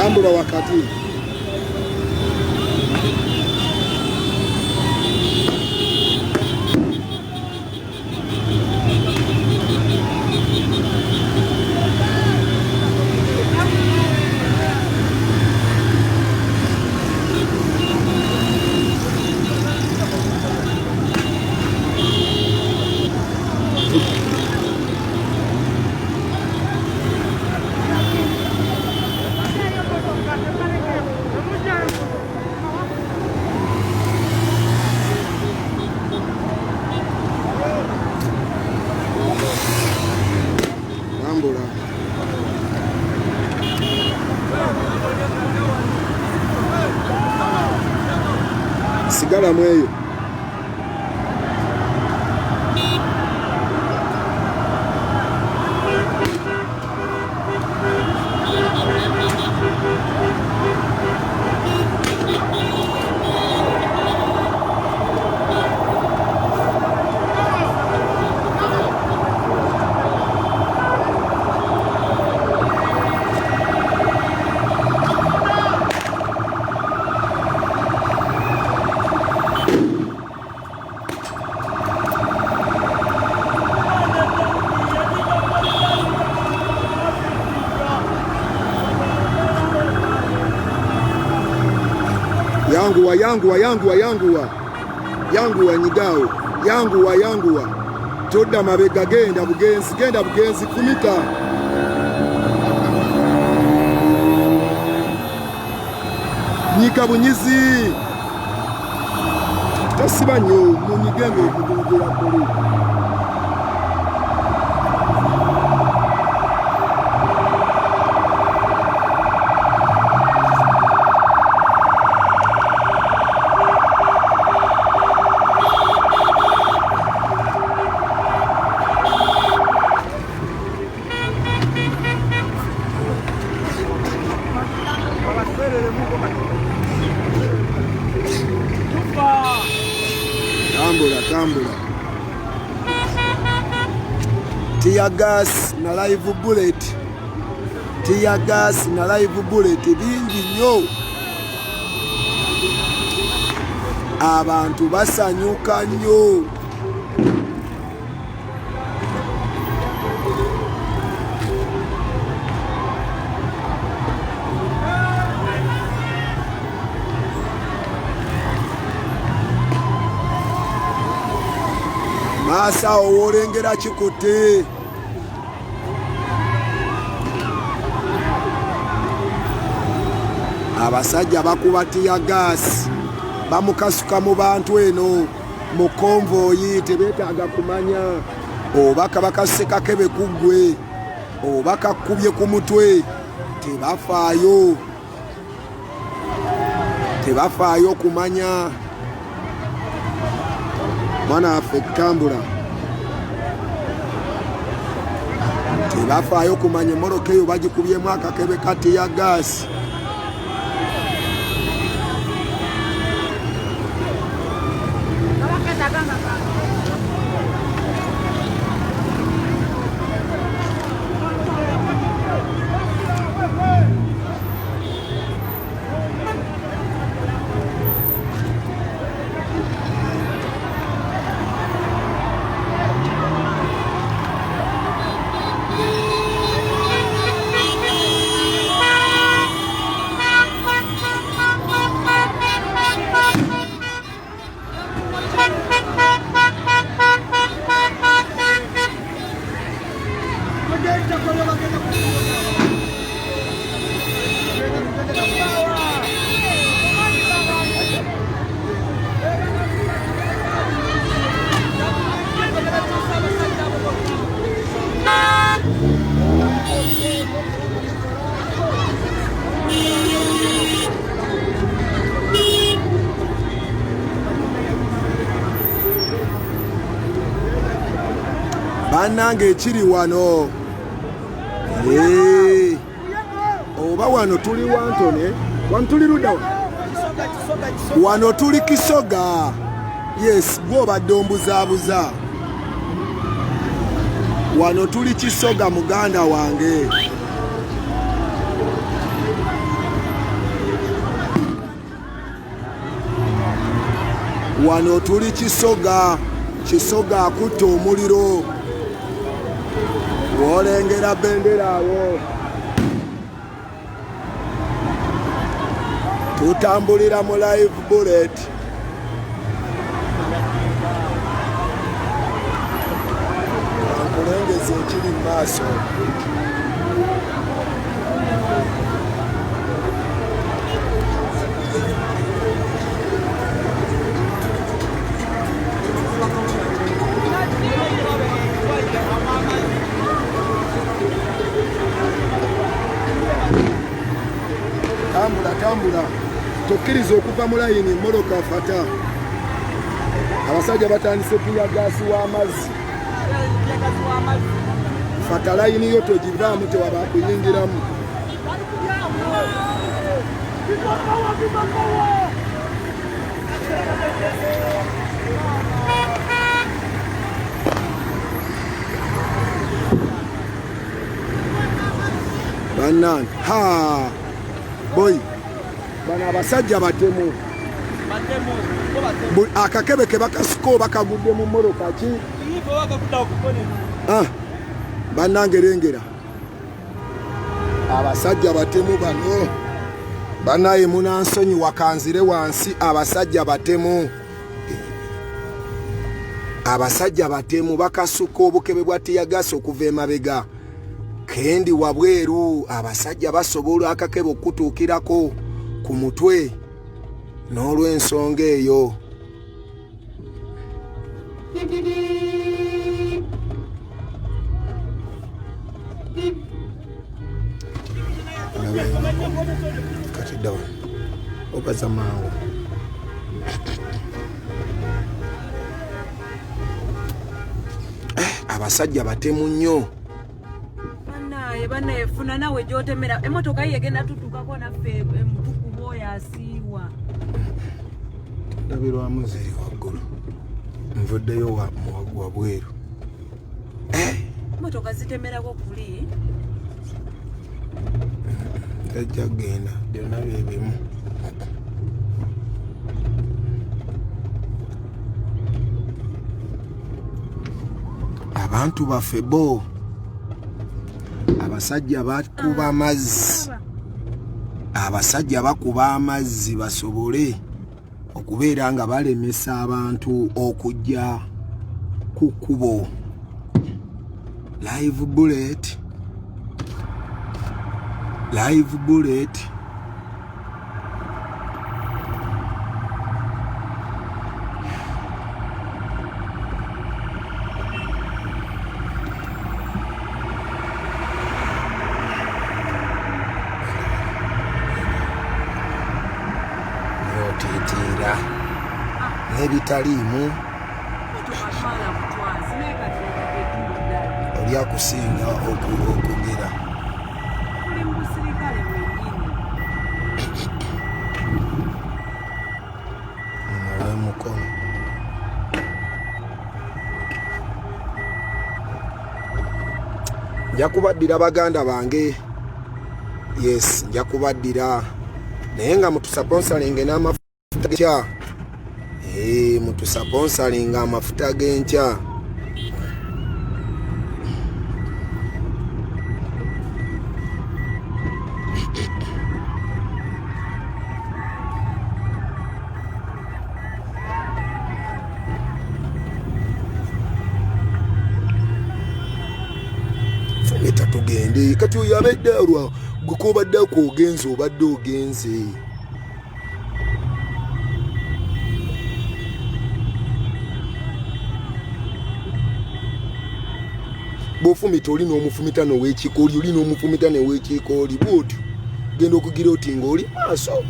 Tambula wakati. Tambula. Sigala mweyo. Yanguwa, yanguwa, yanguwa, yanguwa, yanguwa, nyigawo, yanguwa, yanguwa, todda mabega, genda bugenzi, genda bugenzi, fumita. Nyika bunyizi, tosiba nnyo, munyige ng'okugulugula kuli. Tambula, tambula. Tear gas na live bullet. Tear gas na live bullet bingi nnyo. Abantu basanyuka nnyo. Maaso awo w'olengera kikutte. Abasajja bakuba tiyagaasi bamukasuka mu bantu eno mu konvoyi, tebeetaaga kumanya oba kabakasuse kakebe ku ggwe oba kakkubye ku mutwe, tebafaayo, tebafaayo kumanya. Mwana waffe tambula, tebafaayo kumanya emmotoka eyo bagikubyemu akakebe ka tiyagaasi. Bannange ekiri wano oba wano tuli wantone, wano tuli ludda wano tuli Kisoga. Yes, gw'obadde ombuzaabuza. Wano tuli Kisoga muganda wange. Wano tuli Kisoga, Kisoga akutta omuliro, wolengera bendera awo. Tutambulira mu live bullet. Kankulengeza ekiri mu maaso. Tambula, tambula, tokkiriza okuva mu layini. Mmotoka fata. Abasajja batandise teargas w'amazzi. Fata layini yo, togivaamu, tewaba kuyingiramu. Bannange, ha boy, bano abasajja batemu. Akakebe ke bakasuka oba kagudde mu mmoroka ki? Ah, bannange, lengera abasajja batemu bano. Banaye munansonyiwa, kanzire wansi. Abasajja batemu, abasajja batemu. Bakasuka obukebe bwa teargas okuva emabega kendi wabweru. Abasajja basobola akakebe okutuukirako ku mutwe. N'olw'ensonga eyo, kati dda wano obaza mangu. Abasajja batemu nnyo. Banaye, banaye, funa nawe gyotemera emotoka yiye, egenda tutukako naffe emutukuba oyo asiiwa. Ndabirwamu ziri waggulu, nvuddeyo wabweru. Emotoka zitemerako kuli. Tajja kugenda, byonna byebimu. Abantu baffe bo abasajja bakuba amazzi, abasajja bakuba amazzi basobole okubeera nga balemesa abantu okujja ku kkubo. Live bullet, live bullet. Otiitiira n'ebitaliimu. Emotoka twala butwazi, naye kati etudda. Oli akusinga okugera. Tuli mu busirikale bwennyini. Owemukono. Nja kubaddira, baganda bange. Yes, nja kubaddira, naye nga mutusponsoringe n'amafuta genkya. Mutusponsoringa amafuta g'enkya. Fumita tugende. Kati oyo abadde alwa gwe kobadde ako, ogenze, obadde ogenze. Bw'ofumita oli n'omufumita n'owekikooli, oli n'omufumita n'owekikooli, bwotyo genda okugira oti ng'oli maaso.